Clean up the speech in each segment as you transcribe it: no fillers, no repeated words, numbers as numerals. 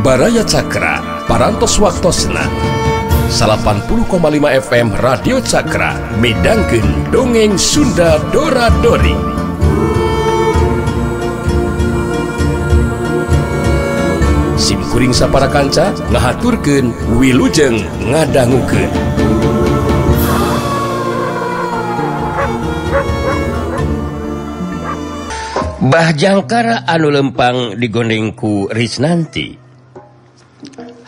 Baraya Cakra, Parantos Waktosna 80,5 FM Radio Cakra midangkeun dongeng Sunda Dora Dori. Sim kuring sapara kanca ngahaturkeun wilujeng ngadangukeun. Bah Jangkar anu lempang digondeng ku Risnanti.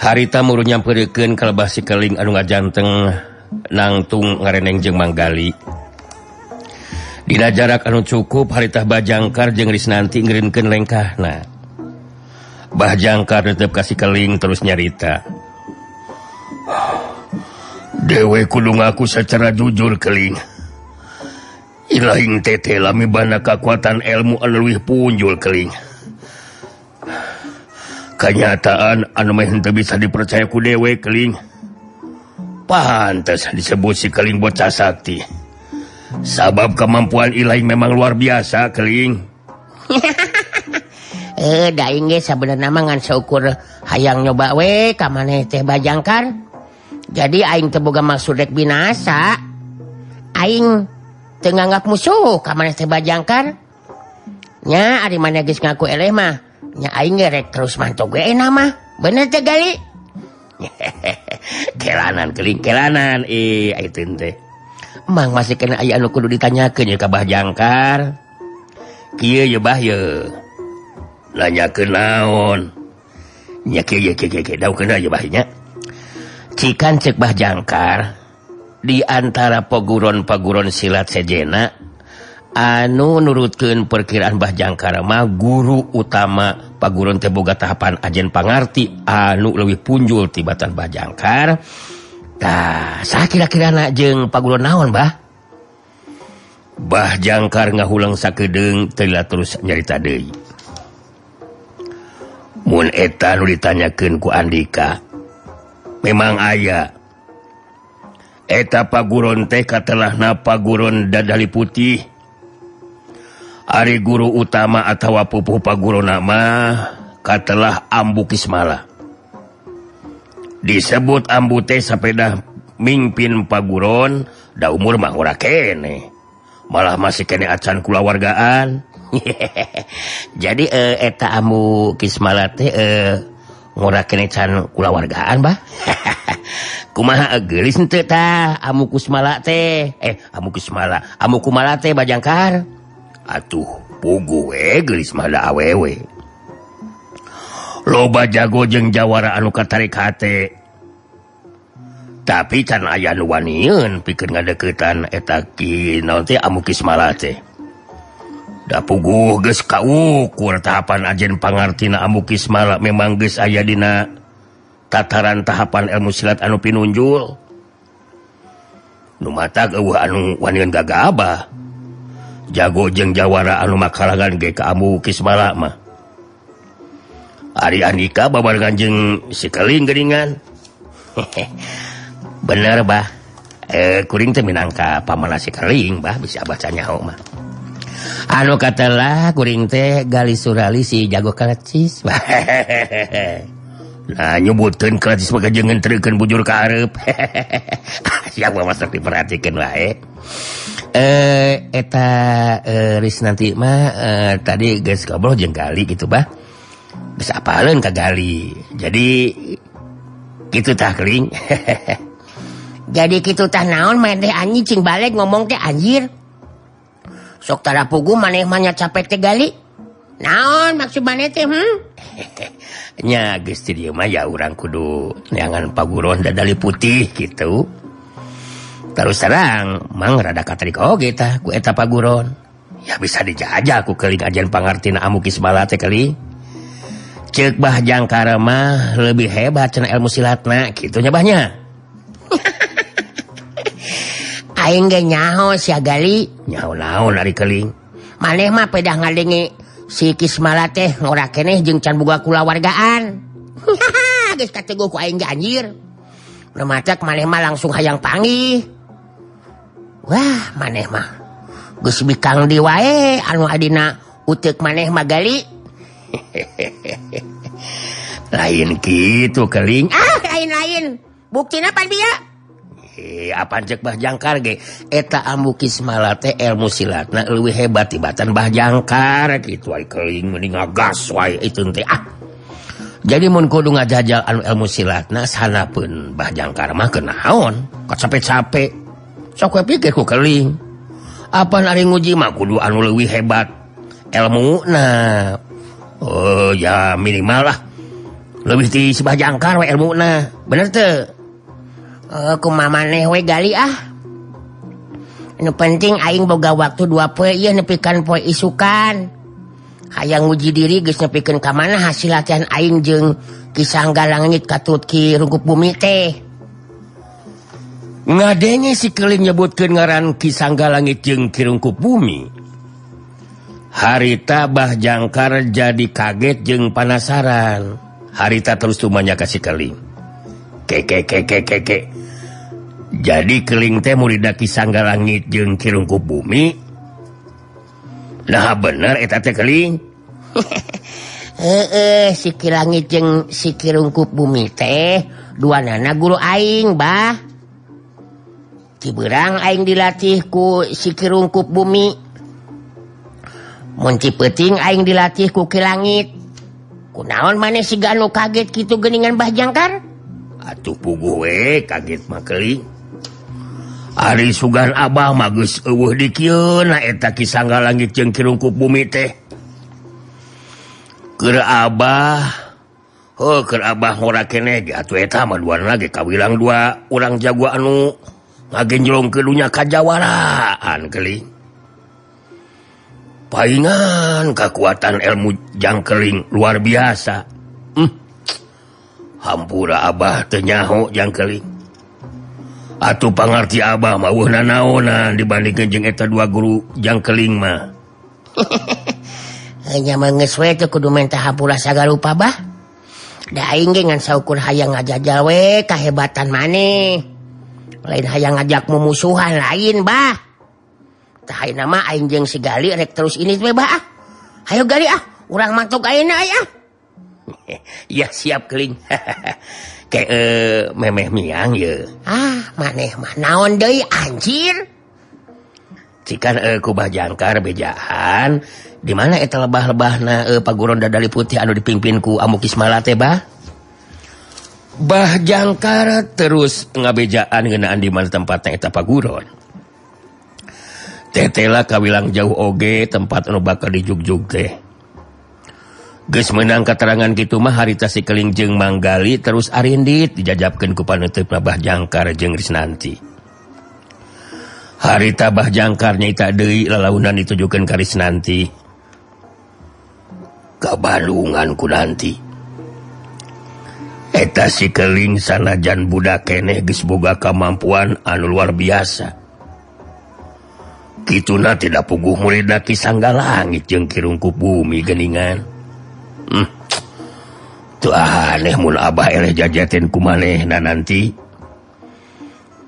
Harita muru nyamperkeun ka lebah sikeling anu ngajanteng nangtung ngareneng jeung Manggali. Dina jarak anu cukup harita Bah Jangkar jeung Risnanti ngirinkeun lengkahna. Bah Jangkar tetep ka sikeling terus nyarita. Dewe kudu ngaku secara jujur keling. Ilahing tete lami bana kakuatan ilmu anu leuwih punjul keling. Kenyataan anu meh henteu bisa dipercaya ku dewe keling. Pantes disebut si keling bocah sakti. Sabab kemampuan ilahing memang luar biasa keling. Da aing ge sabenerna mah ngan saukur hayang nyoba we ka maneh teh Bah Jangkar. Jadi aing teu boga maksud rek binasa. Aing teu nganggap musuh ka maneh teh Bah Jangkar. Nya ari maneh geus ngaku eleh mah. Nya aing rek terus mantog we enak mah. Bener teh Gali? Kelanan keling kelanan aing teh. Emang masih kena aya anu kudu ditanyakeun ye ka Bah Jangkar. Kieu ye Bah ye. Nanyakeun naon? Nya kieu ye kieu kieu daukeun ye Bah nya. Cikan ceuk Bah Jangkar di antara paguron-paguron silat sejena anu nurutkeun perkiraan Bah Jangkar mah guru utama paguron teh boga tahapan ajen pangarti anu leuwih punjul tibatan Bah Jangkar. Tah, saha kira-kirana jeung paguron naon Bah? Bah Jangkar ngahulang sakedeung teu terus nyarita deui. Mun eta nu ditanyakeun ku Andika memang aya. Eta paguron teh katelahna paguron Dadali Putih. Ari guru utama atawa pupuh pagurona mah katelah Ambu Kismala. Disebut Ambu teh sapedah mingpin paguron da umur mah ora kene. Malah masih kene acan kulawargaan. Jadi eta Ambu Kismala teh ngora kene can kulawargaan bah. Kumaha geulis henteu tah Ambu Kusmala teh? Ambu Kismala, Ambu Kumala teh Bah Jangkar. Atuh pugu we geulis mah da awewe. Loba jago jeung jawara anu katarik hate. Tapi can aya nu wanieun pikeun ngadeuketan eta ki naon teh Ambu Kismala teh. Da puguh geus kaukur tahapan ajen pangartina Ambu Kismala memang geus aya dina tataran tahapan ilmu silat anu pinunjul. Nu matak eueuh anu wanieun gagabah. Jago jeung jawara anu makalagan ge ka Ambu Kismala mah. Ari Andika babarengan jeung si keling geuningan. Bener bah. Kuring teh minangka pamana si keling bah bisa baca nyaho mah. Anu katelah kuring teh Gali Surali si jago kalecis. Nah nyebutkeun kalecis mah jeung ngentreukeun bujur ka hareup. Siapa masuk diperhatikeun wae. Eta Risnanti mah tadi geus ngobrol jeung Gali gitu bah. Geus apaleun ka Gali. Jadi kitu tah keling. Jadi kitu tah naon mah teh anjing cing balik ngomong teh anjir. Sok tara pugu maneh mah nya capek teh Gali. Naon maksud maneh teh Nya geus di dieu mah ya urang kudu neangan paguron Dadali Putih gitu. Terus terang mang rada katarik oge tah ku eta paguron. Ya bisa dijajah ku keling ajen pangartina Ambu Kismala teh keling. Ceuk Bah Jangkar mah lebih hebat cenah ilmu silatna kitu nya bah nya. Aing ge nyaho sia Gali. Nyaho naon ari keling? Maneh mah pedah ngadenge si Kismala teh ngora keneh jeung can boga kulawargaan. Geus kateguh ku aing ge anjir. Nu matak maneh mah langsung hayang panggih. Wah, maneh mah geus bikang di wae anu adina uteuk maneh mah Gali. Lain kitu keling. Ah, lain-lain. Buktina pan bieu? Apaan cek Bah Jangkar ge eta Ambu Kismala teh ilmu silatna leuwih hebat tibatan Bah Jangkar kitu ai keling mending ngagas wae itu teh ah. Jadi mun kudu ngajajal anu ilmu silatna sanapeun Bah Jangkar mah kunaon kacape-cape sok we pikir ku keling. Apaan ari nguji mah kudu anu leuwih hebat ilmuna. Oh ya minimal lah leuwih ti si Bah Jangkar we ilmuna. Bener teu? Kumaha maneh we gali ah. Nu penting aing boga waktu 2 poe ieu nepikeun poe isukan. Hayang nguji diri geus nepikeun ka mana hasil latihan aing jeung Ki Sangga Langit katut Ki Rungkup Bumi teh. Ngadenge si keling nyebutkeun ngaran Ki Sangga Langit jeung Ki Rungkup Bumi. Harita Bah Jangkar jadi kaget jeung panasaran. Harita terus tumanya ka si keling. Ke ke ke ke ke. Jadi keling teh muridna Ki Sangga Langit jeung Ki Rungkup Bumi. Nah bener eta teh keling. Heeh, si Ki Langit jeung si Ki Rungkup Bumi teh duanana guru aing, Bah. Ki beurang aing dilatih ku si Ki Rungkup Bumi. Mun cipeuting aing dilatih ku Ki Langit. Kunaon maneh siga anu kaget kitu geuningan Bah Jangkar? Atuh puguh we kaget mah keling. Ari sugan abah mah geus eueuh di kieu na eta Ki Sangga Langit jeung Ki Rungkup Bumi teh. Keur abah, heuh keur abah ngora keneh ge atuh eta mah duana ge kawilang dua urang jago anu ngagenjlong ke dunya kajawaraan keling. Paingan kakuatan ilmu jangkeling luar biasa. Hampura abah teu nyaho jangkeling. Atuh pangarti abah mah eueuh nanaonan dibandingkeun jeung eta dua guru jangkeling mah. Nya mah geus we teu kudu menta hampura sagarupa bah. Da aing ge ngan saukur hayang ngajajal we kahebatan maneh. Lain hayang ngajak mumusuhan lain bah. Tah ayeuna mah aing jeung si Gali rek terus ini we bah ah. Hayo Gali ah, urang mantuk ayeuna aya. Ya siap keling. Kayak memeh miang ye. Ah, maneh mah naon deui anjir. Cikan ku Bah Jangkar bejaan di mana eta lebah-lebahna paguron dadali putih anu dipimpin ku Ambu Kismala teh bah. Bah Jangkar terus ngabejaan ngeunaan di mana tempatna eta paguron. Tetela kawilang jauh oge tempat anu bakal dijugjug teh. Geus meunang katerangan kitu mah harita si keling jeung Manggali terus arindit dijajabkeun ku paneuteup Bah Jangkar jeung Risnanti. Harita Bah Jangkar nyaita deui lalaunan ditujukeun ka Risnanti. Ka Bandungan ku nanti. Eta si keling sanajan budak keneh geus boga kamampuan anu luar biasa. Kituna tidak puguh muridna Ki Sangga Langit jeung Ki Rungkup Bumi geuningan. Tuh aneh mun abah eleh jajatin ku manehna nanti.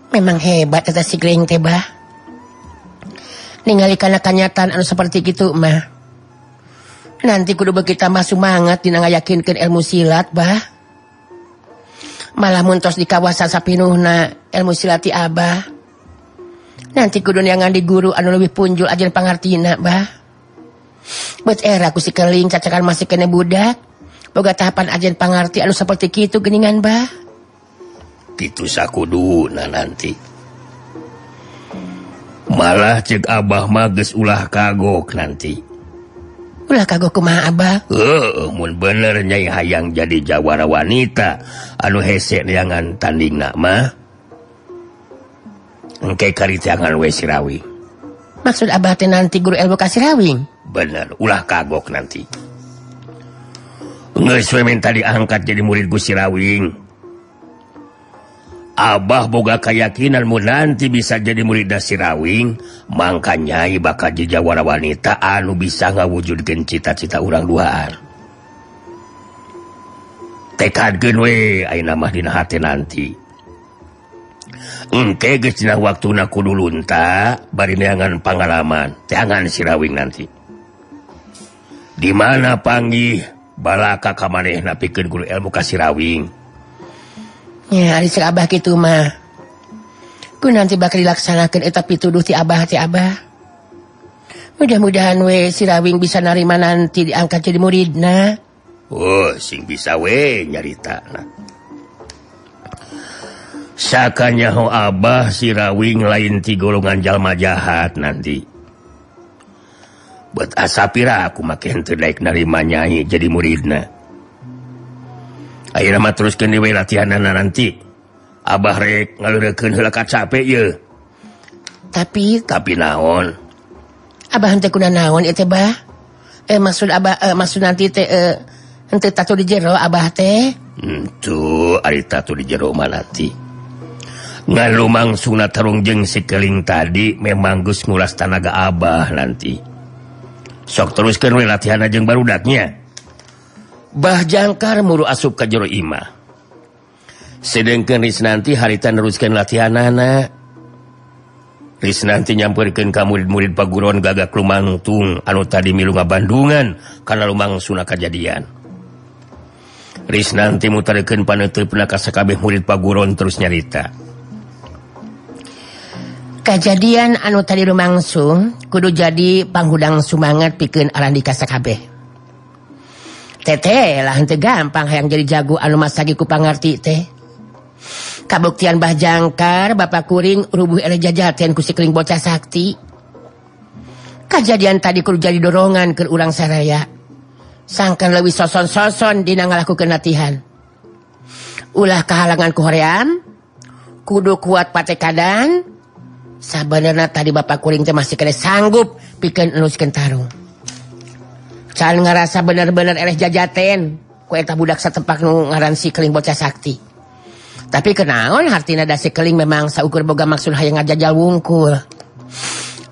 Memang hebat eta si keling teh bah. Ningali kana kanyataan anu seperti kitu mah. Nanti kudu beuki tambah sumangat dina ngayakinkeun ilmu silat bah. Malah mun tos di kawasan sapinuhna ilmu silat ti abah. Nanti kudu neangan di guru anu leuwih punjul ajen pangartina bah. Bet era ku si keling cacakan masih kene budak. Boga tahapan ajen pangarti anu seperti kitu geuningan bah. Kitu sakuduna nanti. Malah cek abah mah geus ulah kagok nanti. Ulah kagok kumaha abah? Heuh, mun bener nyai hayang jadi jawara wanita anu hese neangan tandingna mah. Engke kariteangan we si Rawing. Maksud abah teh nanti guru ilmu ka si Rawing? Bener, ulah kagok nanti. Geus we minta diangkat jadi murid ku si Rawing. Abah boga keyakinan mun nanti bisa jadi murid si Rawing, mangka nyai bakal jadi jawara wanita anu bisa ngawujudkeun cita-cita urang duaan. Tekadkeun we ayeuna mah dina hate nanti. Engke geus dina waktuna kudu lunta bari neangan pangalaman, teangan si Rawing nanti. Di mana panggih Balaka ka manehna pikeun guru ilmu ka si Rawing. Nya ari cek Abah kitu mah. Ku nanti bakal dilaksanakeun eta pituduh ti Abah ti Abah. Mudah-mudahan we si Rawing bisa narima nanti diangkat jadi muridna. Oh, sing bisa we nyaritana. Sakanyaho Abah si Rawing lain ti golongan jalma jahat nanti. Buat asapira aku make henteu daek narima nyai jadi muridna. Ayeuna mah teruskeun we latihanana nanti. Abah rek ngaleurekeun heula ka cape ye. Tapi naon? Abah henteu kuna naon ieu teh bah? Maksud Abah maksud nanti teh henteu tatu di jero Abah teh. Henteu ari tatu di jero mah nanti. Ngan lumangsungna tarung jeung si Keling tadi memang geus ngulas tanaga Abah nanti. Sok teruskeun we latihanna jeung barudaknya. Bah Jangkar muru asup ka jero imah. Sedengkeun Risnanti harita neruskeun latihanana. Risnanti nyamperkeun ka murid-murid paguron gagak lumangtung anu tadi milu ngabandungan kana lumangsungna kajadian. Risnanti mutarkeun paneuteupeuna ka sakabeh murid paguron terus nyarita. Kajadian anu tadi lumangsung kudu jadi panghudang sumangat pikeun arandika sakabeh. Teteh lah henteu gampang hayang jadi jago anu masagi ku pangarti teh. Kabuktian Bah Jangkar bapak kuring rubuh eleh jajaten ku si Keling bocah sakti. Kajadian tadi kudu jadi dorongan keur urang saraya. Sangkan leuwih soson-soson dina ngalakukeun latihan. Ulah kahalangan ku hoream, kudu kuat patekadan. Sabenerna tadi bapak kuring teh masih kena sanggup pikeun neruskeun tarung. Can ngarasa bener-bener eleh jajaten ku eta budak satempak nu ngaran si Keling bocah sakti. Tapi kenaon hartina da si Keling memang saukur boga maksud hayang ngajajal wungkul.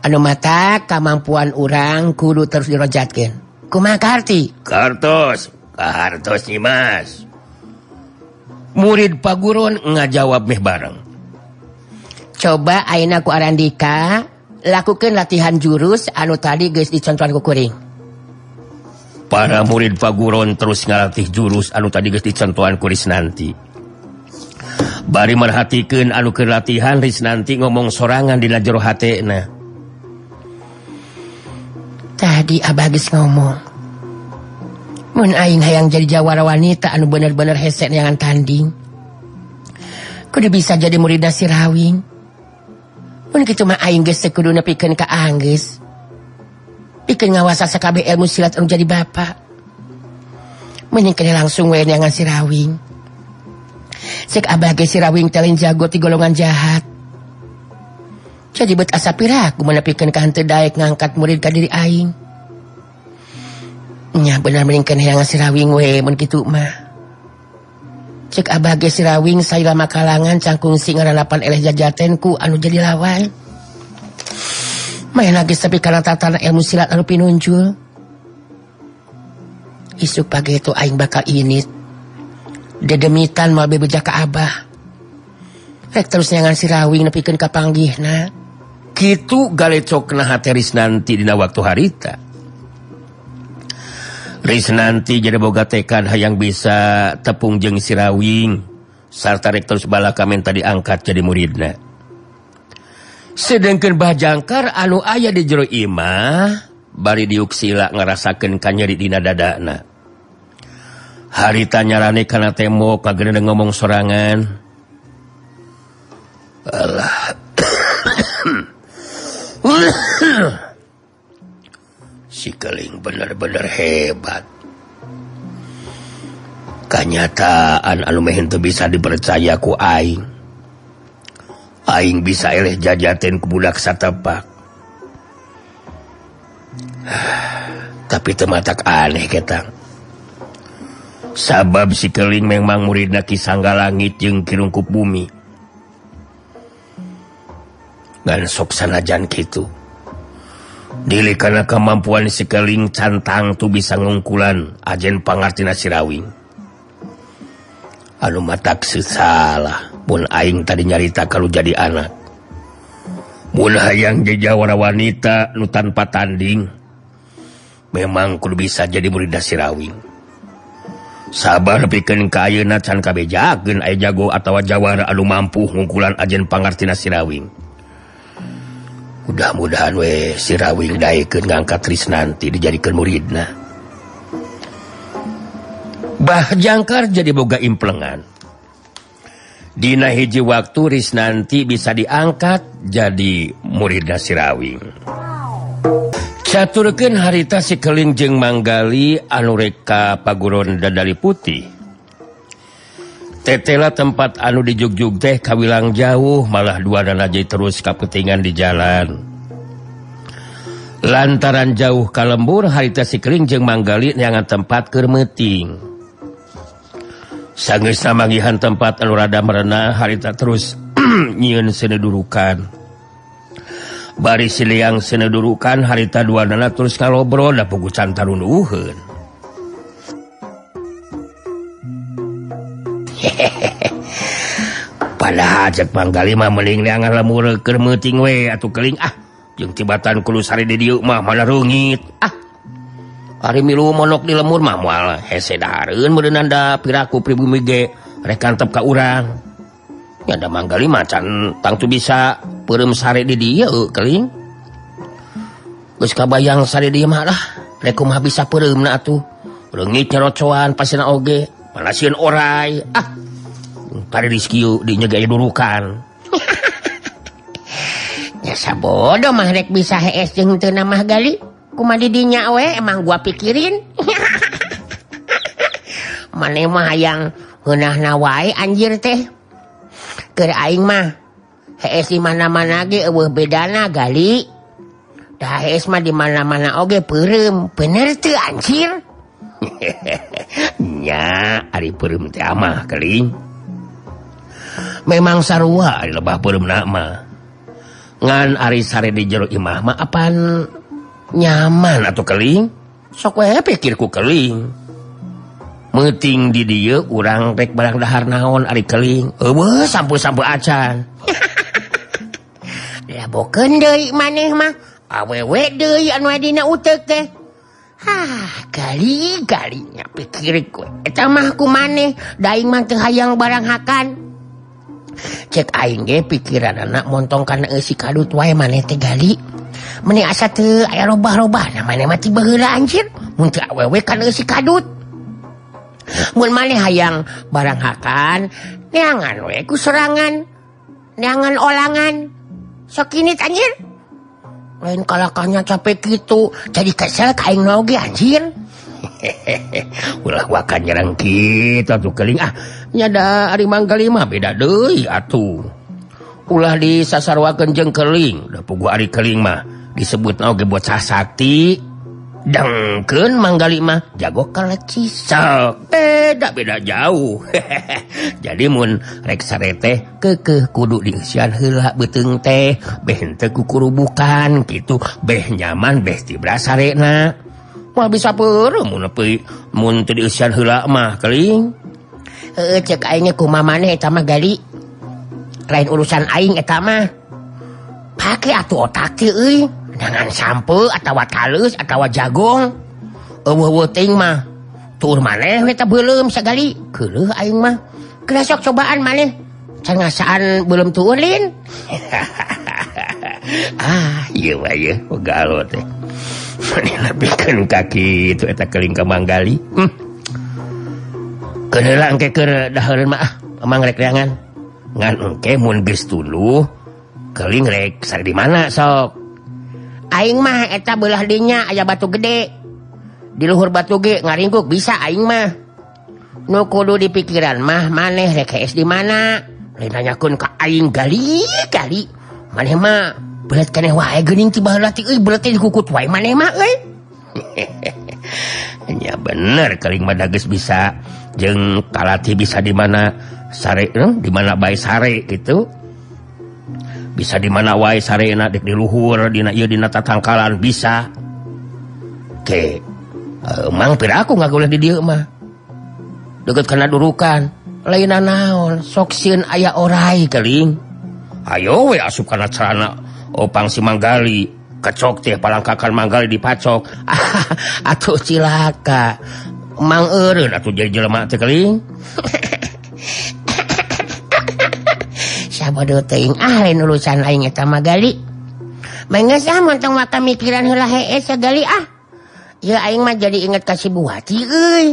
Anu mata kamampuan urang kudu terus dirojatkeun. Kumaha karti? Kartos, kahartos Nyi Mas. Murid paguron ngajawab meh bareng. Coba ayeuna ku Arandika lakukeun latihan jurus anu tadi geus dicontohan ku kuring. Para murid paguron terus ngalatih jurus anu tadi geus dicontohan ku Risnanti. Bari merhatikeun anu keur latihan Risnanti ngomong sorangan dina jero hatena. Tadi Abah geus ngomong. Mun aing hayang jadi jawara wanita anu bener-bener hese neangan tanding. Kudu bisa jadi muridna si Rawing. Mun kitu mah aing geus teu kudu nepikeun ka anggeus. Pikeun ngawasa sakabeh ilmu silat anu jadi bapa. Mending kene langsung we neangan si Rawing. Cek Abah ge si Rawing teh lain jago ti golongan jahat. Jadi bet asa piraku menepikeun ka henteu daek ngangkat murid ka diri aing. Nya bener mending kene neangan si Rawing we mun kitu mah. Cek Abah ge si Rawing saila makalangan cangkung sing ngaranapan eleh jajaten ku anu jadi lawan. Main lagi tapi karena tatana ilmu silat anu pinunjul. Isuk pagi itu aing bakal init. Dedemitan mal bebeja ka Abah. Rek terus nyangan si Rawing nepikeun ka panggihna. Kitu galecokna hate Risnanti dina waktu harita. Risnanti jadi boga tekad hayang bisa tepung jeung si Rawing sarta rek terus balaka minta diangkat jadi muridna. Sedengkeun Bah Jangkar anu aya di jero imah bari diuk sila ngarasakeun kanyeri dina dadana. Harita nyarane kana tembok kageundeung ngomong sorangan. Alah. Si Keling bener-bener hebat. Kanyataan anu meh henteu bisa dipercaya ku aing. Aing bisa eleh jajaten ku budak satepak. Tapi teu matak aneh ketang. Sabab si Keling memang muridna Ki Sangga Langit jeung Ki Rungkup Bumi. Ngan sok sanajan kitu. Dili kana kemampuan si Keling cantang tu bisa ngungkulan ajen pangartina si Rawing. Anu matak salah mun aing tadi nyarita kalau jadi anak. Mun hayang jawara wanita nu tanpa tanding memang kudu bisa jadi murid si Rawing. Sabar pikeun ka ayeuna can kabejakeun aya jago atawa jawara anu mampu ngungkulan ajen pangartina Sirawing. Mudah-mudahan we Sirawing daekeun ngangkat Risnanti dijadikeun muridna. Bah Jangkar jadi boga implengan. Dina hiji waktu Risnanti bisa diangkat jadi muridna Sirawing. Caturkeun harita si Keling jeung Manggali anu rek ka Paguron Dadali Putih. Tetela tempat anu dijugjug teh kawilang jauh malah duanana jadi terus kaputingan di jalan. Lantaran jauh ka lembur harita si Keling jeung Manggali neangan tempat keur meuting. Sangeusna manggihan tempat anu rada merenah harita terus nyieun senedurukan. Bari siliang senedurukan harita duanana terus ngalobrol da puguh can tarunduheun. Padahal cek Manggali mah meuling neangan lemur keur meuting we atuh Keling ah jeung tibatan kudu sare di dieu mah mana reungit ah. Ari milu monok di lemur mah moal hese dahareun meureunnan da piraku pribumi ge rek kantep ka urang. Ya da Manggali mah can tangtu bisa peureum sare di dieu Keling. Geus kabayang sare di mah lah rek kumaha bisa peureumna atuh. Reungit nyarocoan pasina oge, mana sieun orai ah. Tadi diskieu dinya ge durukan. Ya sabodo mah rek bisa hees jeung teu mah Gali. Kumaha di dinya we emang gua pikirin. Maneh mah hayang ngeunahna wae anjir teh. Keur aing mah hees di mana-mana ge eueuh bedana Gali. Dah hees mah di mana-mana oge peureum. Bener teu anjir? Nya ari peureum teh mah Keling. Memang sarua ari lebah peureumna mah. Ngan ari sare di jero imah mah apan nyaman atuh Keling. Sok we pikir ku Keling. Meuting di dieu urang rek barang dahar naon ari Keling. Eueuh sampu-sampu acan. Labokeun deui maneh mah. Awewe deui anu dina uteuk teh. Hah, gali-galinya pikir ku. Eta mah ku maneh da aing mah teu hayang barang hakan. Cek aing ge pikiranana montong kana eusi kadut wae maneh teh Gali. Meni asa teu aya robah-robah na maneh mah ti baheula anjir. Mun teu awewe kana eusi kadut. Mun maneh hayang barang hakan, neangan we ku sorangan. Neangan olangan. Sok kinit anjir. Lain kalakahnya capek gitu, jadi kesel ka aing oge anjir. Ulah wakan nyerang kita tuh Keling ah. Nya da ari Manggali mah beda deui atuh. Ulah disasarwakeun jeung Keling, da puguh ari Keling mah disebutna oge bocah sakti. Dengkeun Manggali mah jago kaleci sok. Beda jauh. Jadi mun rek sare teh keukeuh kudu dieusian heula beuteung teh, beh henteu kukurubukan kitu, beh nyaman beh tibra sarena. Moal bisa peureum mun nepi mun teu dieusian heula mah Keling. Heueuh cek aing ge kumaha maneh eta mah Gali. Lain urusan aing eta mah. Pake atuh otak teh euy. Jangan sampe atawa talus atawa jagong. Eueuh teuing mah. Tuur maneh we teh beuleum sagali. Keuleuh aing mah. Geus sok cobaan maneh. Can ngasaan beuleum tuur lin. Ah, ieu mah ieu galo teh. Maneh lebihkeun kaki itu eta Keling ka Manggali. Keun heula engke keur dahareun mah ah, emang rek neangan. Ngan engke mun geus tunduh Keling rek sare di mana sok? Aing mah eta beulah dinya aya batu gede. Di luhur batu ge ngaringkuk bisa aing mah. Nu kudu dipikiran mah maneh rek hees di mana? Lain nanyakeun ka aing Gali, Gali. Maneh mah belet keneh wae geuning ti baheula ti euy belet teh dikukut wae maneh mah euy. Nya bener Keling mah geus bisa jeung kalatih bisa di mana sare di mana bae sare gitu. Bisa di mana wae sarena dek di luhur dina ieu dina tatangkalan bisa. Ke emang piraku ngagoleh di dieu mah. Deukeut kana durukan, lain naon sok sieun aya orai Keling. Ayo we asup kana celana opang si Manggali, kecok teh palangkakan Manggali dipacok. Atuh cilaka. Mang eureun atuh jadi jelema teh keling. Sabodo teuing ah lain urusan aing eta mah Gali. Mangga sah mun tong waka mikiran heula hees sagali ah. Ya aing mah jadi inget ka si Buwati euy.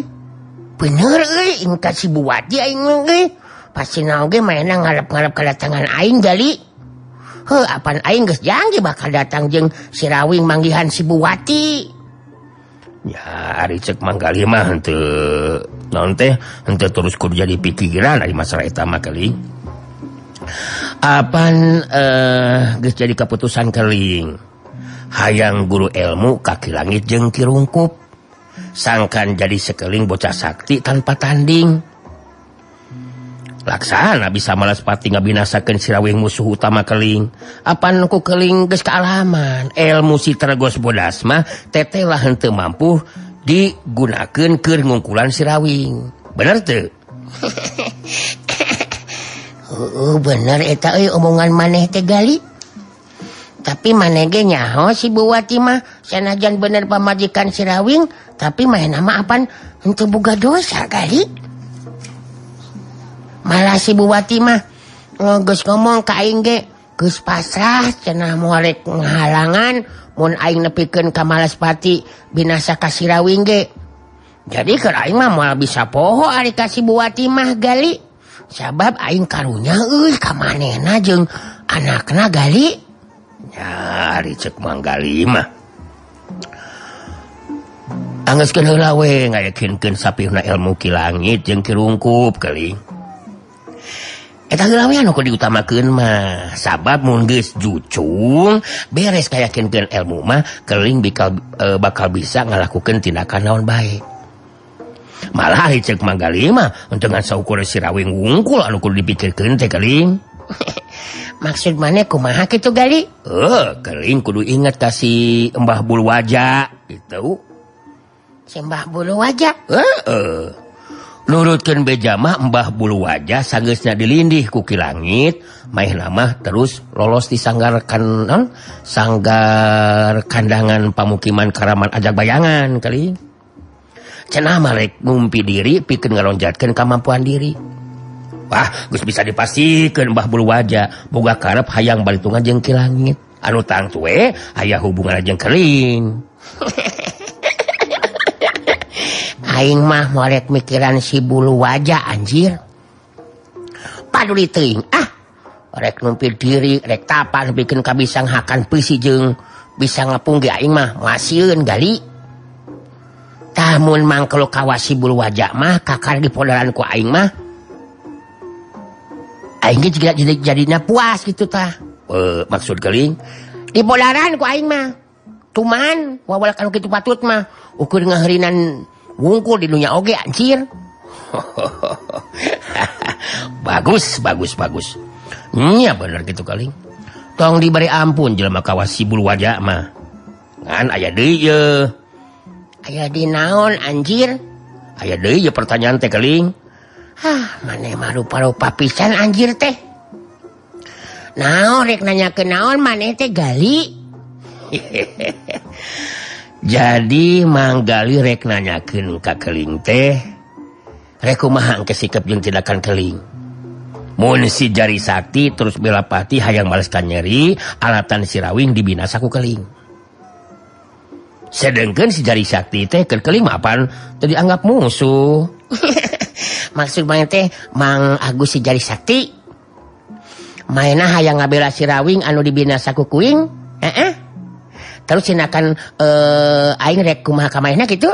Bener euy, inget ka si Buwati aing mah euy. Pasti naoge mainna ngarep-ngarep kedatangan aing Gali. Heuh, apan aing geus janji bakal datang jeung si Rawing manggihan si Buwati. Ya ari cek Manggali mah henteu naon teh henteu terus kudu jadi pikiran ari masalah eta mah keling. Apan geus jadi keputusan keling. Hayang guru ilmu kaki langit jeung Ki Rungkup. Sangkan jadi sekeling bocah sakti tanpa tanding. Laksana bisa malas pati ngabinasakeun si Rawing musuh utama keling. Apan ku keling geus kaalaman ilmu si Tergos Bodas mah teteh lah henteu mampu digunakeun keur ngungkulan si Rawing. Bener teu? Heeh, bener eta euy omongan maneh teh Gali. Tapi maneh ge nyaho si Buwati mah sanajan bener pamajikan si Rawing, tapi manehna mah apan henteu boga dosa Gali. Malah si Buwati mah geus ngomong ka aing ge geus pasrah cenah moal rek ngahalangan mun aing nepikeun ka Malaspati binasa ka si Rawing ge. Jadi keur aing mah moal bisa poho ari ka si Buwati mah Gali. Sabab aing karunya euy ka manehna jeung anakna Gali. Ya ari cek Mang Gali mah anggeuskeun heula we ngayakinkeun sapihna ilmu Ki Langit jeung Ki Rungkup keling. Eta heula we anu kudu diutamakeun mah sabab mun geus jucung beres kayakinkeun ilmu mah keling bakal bisa ngalakukeun tindakan naon bae. Malah cek Manggali mah untungan saukur si Rawing wungkul anu kudu dipikirkeun teh keling. Maksud maneh kumaha kitu Gali? Keling kudu inget ka si Mbah Bulu Waja gitu. Si Mbah Bulu Waja? Heeh. Nurutkeun beja mah Mbah Bulu Wajah sanggeusna dilindih ku Ki Langit, maehna mah terus lolos di sanggar sanggar kandangan pamukiman Karaman Ajak Bayangan kali. Cenah mah rek ngumpi diri pikeun ngalonjatkeun kamampuan diri. Wah, geus bisa dipastikeun Mbah Bulu Wajah boga karep hayang balitungan jeung Ki Langit. Anu tangtu we aya hubungan jeung keling. Aing mah molek mikiran si Bulu Wajah anjir. Paduli teuing ah. Rek numpir diri, rek tapan bikin kabisang hakan peusi jeung bisa ngapung ge aing mah masieun Gali. Tah mun mangkelo kawas si Bulu Wajah mah kakar dipodaran ku aing mah. Aing ge juga jadina puas gitu tah. Maksud keling dipodaran ku aing mah. Tuman wawal kanu kitu patut mah ukur ngaheurinan wungkul di dunia oge anjir. Bagus, bagus, bagus. Nya bener gitu kali. Tong diberi ampun jelema kawas si Bulu Wajah mah. Ngan aya deui ye. Aya di naon anjir? Aya deui ye pertanyaan teh keling. Hah, maneh mah rupa-rupa pisan anjir teh. Naon rek nanyakeun naon maneh teh Gali? Jadi Manggali rek nanyakeun ka keling teh rek kumaha engke sikap jeung tindakan keling. Mun si Jari Sakti terus Belapati hayang maleskan nyeri alatan si Rawing dibinasa ku keling. Sedengkeun si Jari Sakti teh keur keling mah apan teu dianggap musuh. Maksud maneh teh Mang Agus si Jari Sakti maena hayang ngabela si Rawing anu dibinasa ku kuing? Heeh. Terus sinakan aing rek kumaha ka manehna kitu.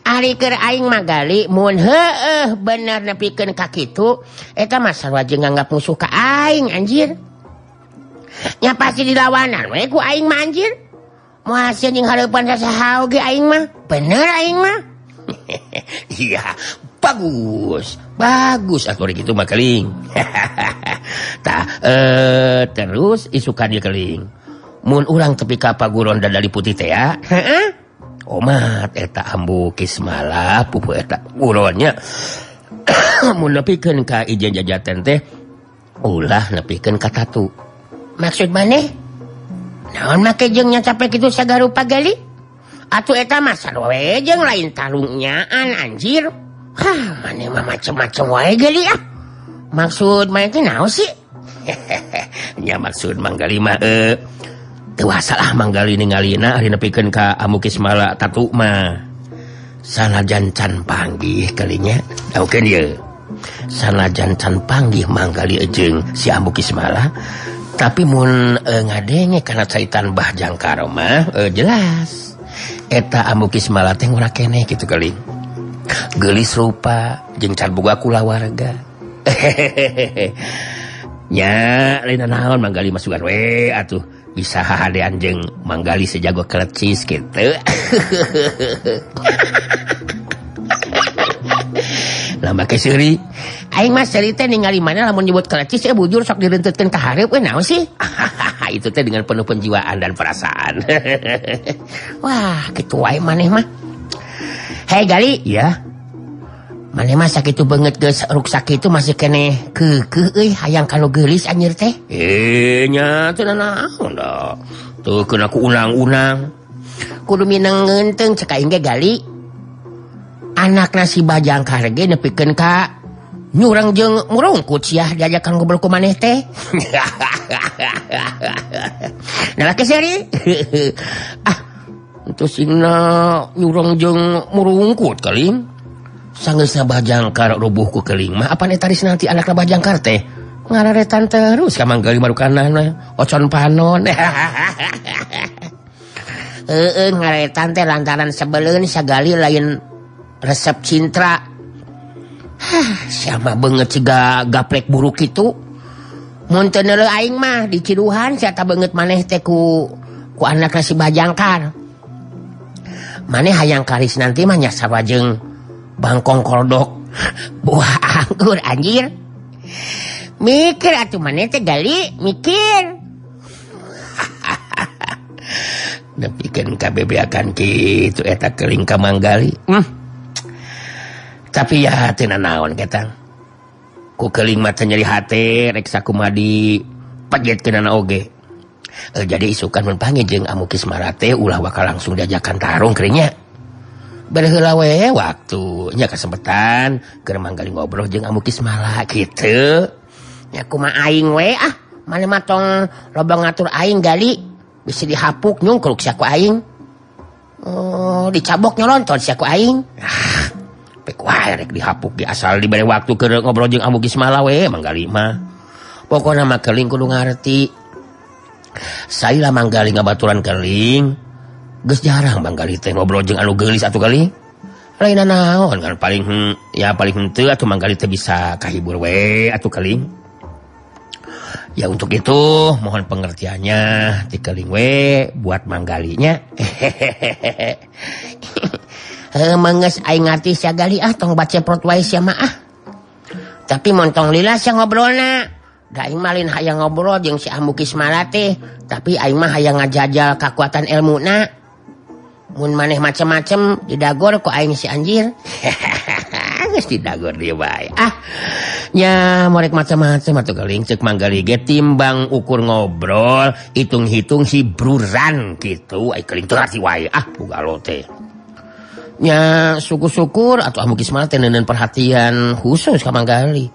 Ari keur aing mah Gali mun heueuh bener nepikeun ka kitu eta mah sarua jeung nganggap musuh ka aing anjir. Nya pasti dilawanan we ku aing mah anjir. Moal sieun jeung hareupan sasaha oge aing mah. Bener aing mah. Iya, bagus. Bagus atuh kitu mah keling. Tah terus isukan ieu keling. Mun urang tepi ka paguron dadali putih teh ya. Heeh. Omat eta ambu Kismala pupu eta guronnya. Mun nepikeun ka ijen jajaten teh ulah nepikeun ka tatu. Maksud maneh? Naon make jeung nya capek kitu sagarupa Gali? Atuh eta mah sarua we jeung lain tarungnyaan anjir. Hah, maneh mah macem-macem wae geuli ah. Maksud maneh teh naon sih? Nya maksud Manggali mah teu salah Manggali ningalina ari nepikeun ka Ambu Kismala tatu mah. Sanajan can panggih kalinya. Daukeun ieu. Sanajan can panggih Manggali jeung si Ambu Kismala, tapi mun ngadenge kana caitan Bah Jangkar mah jelas eta Ambu Kismala teh ngora keneh kitu kali. Geulis rupa jeung can boga kulawarga. Nya lain naon Manggali mah sugan we atuh bisa hahadean jeung Manggali sejago kelecis kitu. Lama ke seuri. Aing mah seuri teh ningali mana lamun nyebut kelecis bujur sok direntetkeun ka hareup naon sih? Itu teh dengan penuh penjiwaan dan perasaan. Wah, kitu wae maneh mah. Hei Gali, ya. Maneh mah sakitu beungeut geus ruksak kitu masih keneh keukeuh euy hayang ka nu geulis anjir teh. Nya teu naon da. Teu keun aku unang-unang. Kudu mineng ngeunteung cek aing ge Gali. Anakna si Bajangkar ge nepikeun ka nyurang jeung murungkut sia diajakan ngobrol ku maneh teh. Nah laki seuri. Ah, entos singna nyurang jeung murungkut kaling. Sanggeusna Bajangkar rubuh ku keling mah apan eta nanti anakna Bajangkar teh ngararetan terus ka Manggali marukanana ocon panon. Heueuh ngaretan teh lantaran sebeleun sagali lain resep cintra. Hah, siapa beungeut siga gaplek buruk kitu. Mun teu neuleuh aing mah di Ciduhan sia ta beungeut maneh teh ku anakna si Bajangkar. Maneh hayang karis nanti mah nya sarua jeung bangkong koldok buah anggur anjir. Mikir atuh maneh teh Gali, mikir. Nepikeun ka bebeakan kitu eta keling ka Manggali. Tapi ya teu nanaon ketang. Ku keling mah teu nyeri hate rek sakumaha dipejetkeunana oge. Jadi isukan mun panggih jeung Ambu Kismala teh ulah bakal langsung diajakan tarung kerinya. Bere heula we waktu nya kesempatan keur Manggali ngobrol jeung Ambu Kismala kitu. Nya kumaha aing we ah, maneh mah tong loba ngatur aing Gali, bisa dihapuk nyungkruk sia ku aing. Oh, dicabok nyolonton sia ku aing. Ah, pek wae rek dihapuk ge asal dibere waktu keur ngobrol jeung Ambu Kismala we Manggali mah. Pokona mah keling kudu ngarti. Saila Manggali ngabaturan keling. Geus jarang Manggali teh ngobrol jeung anu geulis atuh kali. Lain naon kan paling ya paling henteu atuh Manggali teh bisa kahibur we atuh keling. Ya untuk itu mohon pengertiannya ti keling we buat Manggalinya. Heuh geus aing ngarti sia Gali ah tong baceprot wae sia mah ah. Tapi montong lila sia ngobrolna. Da aing mah lain hayang ngobrol jeung si Ambu Kismala teh, tapi aing mah hayang ngajajal kakuatan elmuna. Mun maneh macem-macem didagor ku aing si anjir. Geus didagor deui bae. Ah, nya morek macem-macem atuh keling ceuk Manggali ge timbang ukur ngobrol, hitung-hitung hiburan kitu. Ai keling teu ngarti wae ah bugalo teh. Nya syukur-syukur atuh Ambu Kismala teh neuneun perhatian khusus ka Manggali.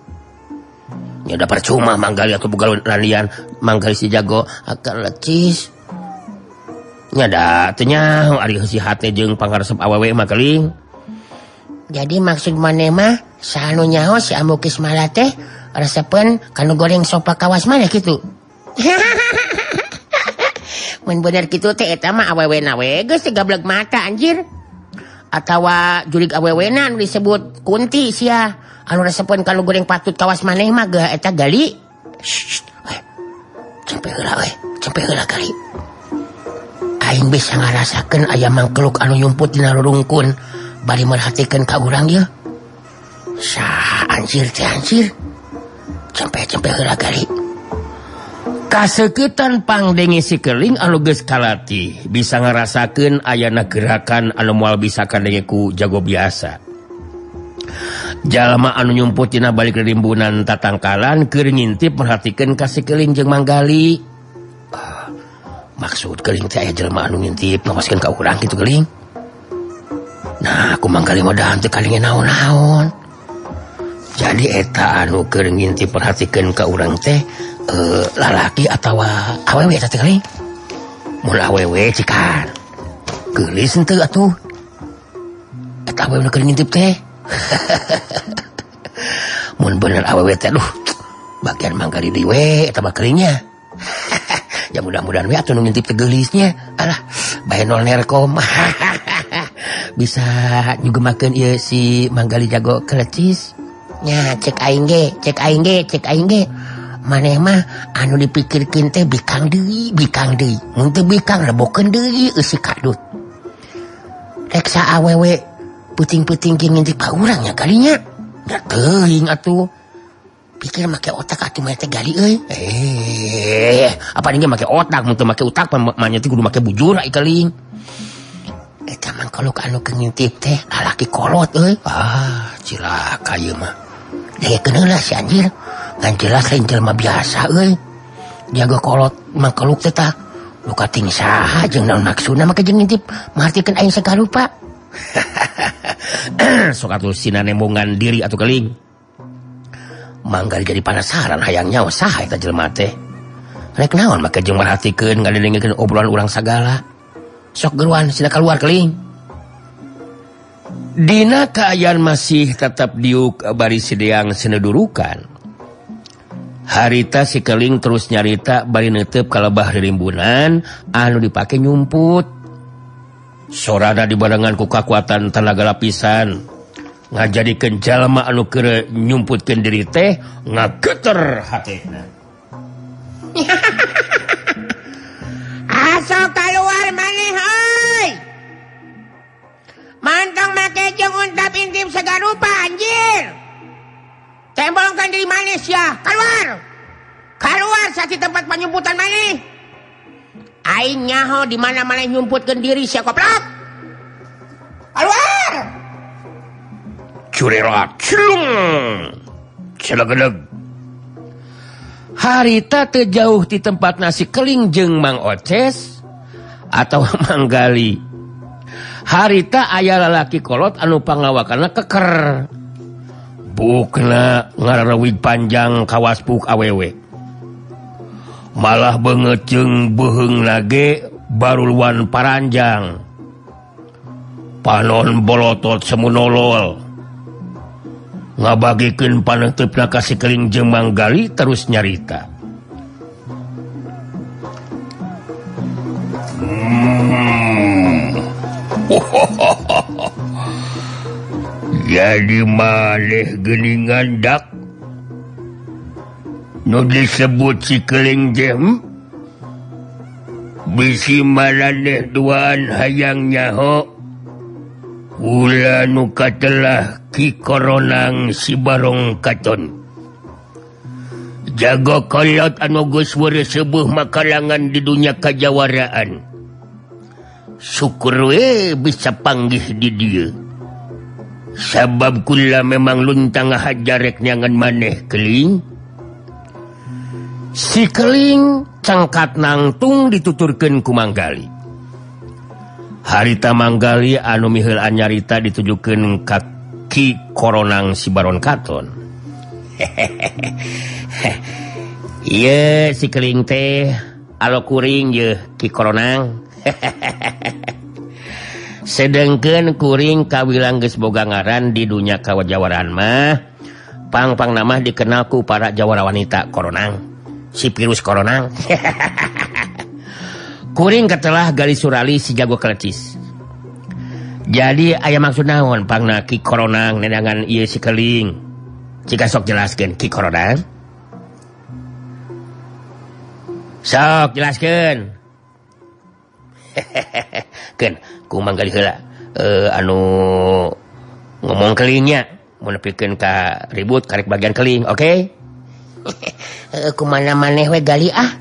Nya da percuma Manggali atuh bugalo lalian Manggali si jago akan lecis. Nya da teu nyaho ari si hate jeung pangaresep awewe mah keling. Jadi maksud maneh mah saha nu nyaho si Ambu Kismala teh resepeun kanu goreng sopa kawas maneh kitu. Mun bener kitu teh eta mah awewena we geus gablek mata anjir. Atawa jurig awewena anu disebut kunti sia anu resepeun kanu goreng patut kawas maneh mah geuh eta Gali. Shh, cempe heula we, cempe heula Gali. Aing bisa ngarasakeun aya mangkeluk anu nyumput dina rurungkun bari merhatikeun ka urang ieu. Saha anjir teh anjir. Cempe-cempe heula Gali. Kaseukeutan pangdenge si keling anu geus kalatih bisa ngarasakeun ayana gerakan anu moal bisa kadenge ku jago biasa. Jalma anu nyumput dina balik rimbunan tatangkalan keur ngintip merhatikeun ka si keling jeung Manggali. Maksud keling teh aya jelema anu ngintip ngawaskeun ka urang kitu keling. Nah aku Manggali mah dah teu kalinge naon-naon. Jadi eta anu keur ngintip perhatikeun ka urang teh lalaki atawa awewe eta teh keling. Mun awewe cikan. Geulis henteu atuh. Eta awewe nu keur ngintip teh. Mun bener awewe teh aduh bagian Manggali deui we eta mah keringnya. Ya mudah-mudahan we atuh nu ngintip teh geulisnya. Alah bae nol nerkom. Bisa nyugemakeun ieu si Manggali jago kelecis. Nya cek aing ge, cek aing ge, cek aing ge. Maneh mah anu dipikirkeun teh bikang deui, bikang deui. Mun teu bikang rebokeun deui eusi kadut. Rek sa awewe peuting-peuting jeung ngintip ka urang nya kalinya. Da teuing atuh. Pikir make otak atuh mah teh gali euy. Apa nih make otak mun teu make otak mah nya teh kudu make bujur ai keling. Eta mah kalau anu keur ngintip teh lalaki kolot euy. Ah, cilaka ieu mah. Dengekeun heula si anjir. Ngan jelas lain jelema biasa euy. Jago kolot mangkeluk teh tah. Nu kating saha jeung naon maksudna make jeung ngintip martikeun aing sagarupa. Sok atuh sina nembongan diri atuh keling. Manggali jadi penasaran hayang nyawa saha eta jelema teh. Rek naon make jeung merhatikeun ngadengekeun obrolan urang sagala. Sok geruan sina keluar keling. Dina kaayaan masih tetap diuk bari sideang senedurukan. Harita si keling terus nyarita bari neuteup ka lebah ririmbunan anu dipake nyumput. Sorana dibarengan ku kakuatan tenaga lapisan. Ngajadikeun jalma anu keur nyumputkeun diri teh ngageter hatena. Aso keluar maneh euy. Mantong make jeung untap intip sagarupa anjir. Tembolongkan diri maneh sia, keluar. Keluar sati tempat penyumputan maneh. Aing nyaho di mana maneh nyumputkeun diri sia koplok. Keluar. Curerat cilung. Celegedeg. Harita teu jauh ti tempat nasi keling jeung Mang Oces atau Manggali. Harita aya lalaki kolot anu pangawakanna keker. Bukna ngararewig panjang kawas buk awewe. Malah beungeut jeung beuheung lage baruluan paranjang. Panon bolotot semunolol. Ngabagikeun paneuteup ka si keling jeung Manggali terus nyarita. Jadi maneh geuningan dak nu disebut si keling teh bisi maraneh duaan hayang nyaho kula nu katelah Ki Koronang si Barong Katon. Jago kolot anu geus weureuh makalangan di dunya kajawaraan. Syukur we bisa panggih di dieu. Sabab kula memang luntang hajarek nyangan maneh keling. Si keling cangkat nangtung dituturkeun ku Manggali. Harita Manggali anu miheulaan nyarita ditujukeun ka Ki Koronang si Baron Katon. Ieu si keling teh alo kuring yeuh Ki Koronang. Sedengkeun kuring kawilang geus boga ngaran di dunya kawajawaraan mah pang-pang nama dikenal ku para jawara wanita Koronang, si virus Koronang. Kuring katelah Gali Surali si jago kelecis. Jadi aya maksud naon pangna Ki Koronang neangan ieu si keling? Jika sok jelaskeun Ki Koronang. Sok jelaskeun. Keun ku Manggali heula anu ngomong kelingnya mun nepikeun ka ribut karek bagian keling, oke? Okay? Kumana maneh we Gali ah.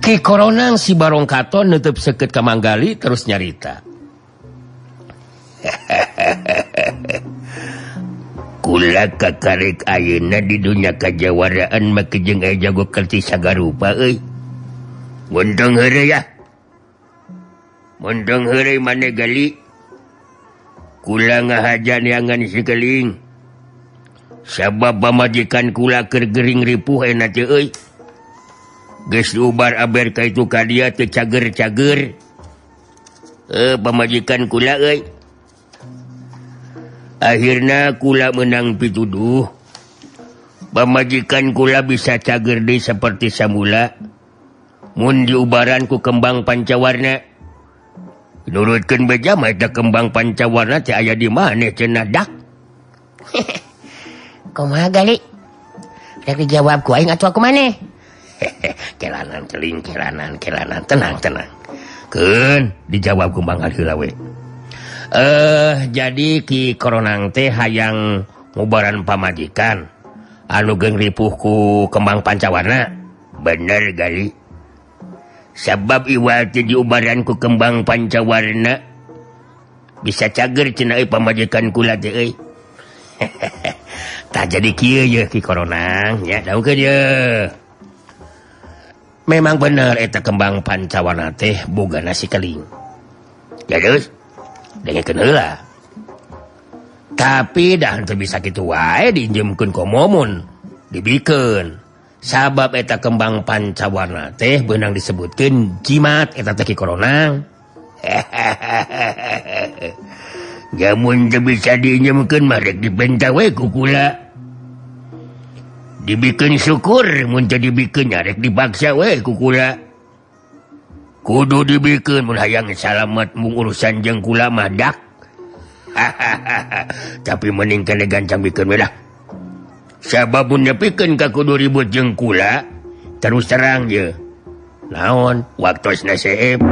Ki Koronang si Barong Katon nutup seukeut ka Manggali terus nyarita. Kula kakarek ayeuna di dunya kajawaraan make jeung aya jago kerti sagarupa euy. Muntung heureuy ya. Muntung heureuy maneh Gali. Kula ngahaja neangan si Keling. Sabab pamajikan kula keur gering ripuh enak teh euy. Geus diubar aber ka itu ka dia teu cager-cager. Pamajikan kula euy. Akhirna kula menang pituduh. Pamajikan kula bisa cager deui seperti samula. Mun diubaran ku kembang pancawarna. Nurutkeun beja mah eta kembang pancawarna teh aya di maneh cenah dak. Kumaha Gali? Rek dijawab ku aing atuh aku maneh. Kelanan keling kelanan kelanan tenang tenang. Keun dijawab ku Mang heula we. Jadi Ki Koronang teh hayang ngubaran pamajikan anu geung ripuh ku kembang pancawarna. Bener Gali. Sabab iwal teh diubaran ku kembang pancawarna bisa cager cenah euy pamajikan kula teh euy. Tah jadi kieu ye Ki Koronang nya daukeun ye. Memang bener eta kembang pancawarna teh boga nasi keling. Ya geus, dengekeun heula. Tapi dah teu bisa kitu wae diinjemkeun ku momon, dibikeun. Sabab eta kembang pancawarna teh beunang disebutkeun jimat eta teh Ki Koronang. Jamun teu bisa diinjemkeun mah rek dipenta we ku kula. Dibikeun syukur mun teu dibikeun nya rek dipaksa we ku kula. Kudu dibikeun mun hayang salamet mung urusan jeung kula mah dak. Tapi mending kene gancang bikeun we dah. Sabab mun nepikeun ka kudu ribut jeung kula terus terang je. Naon waktosna seep.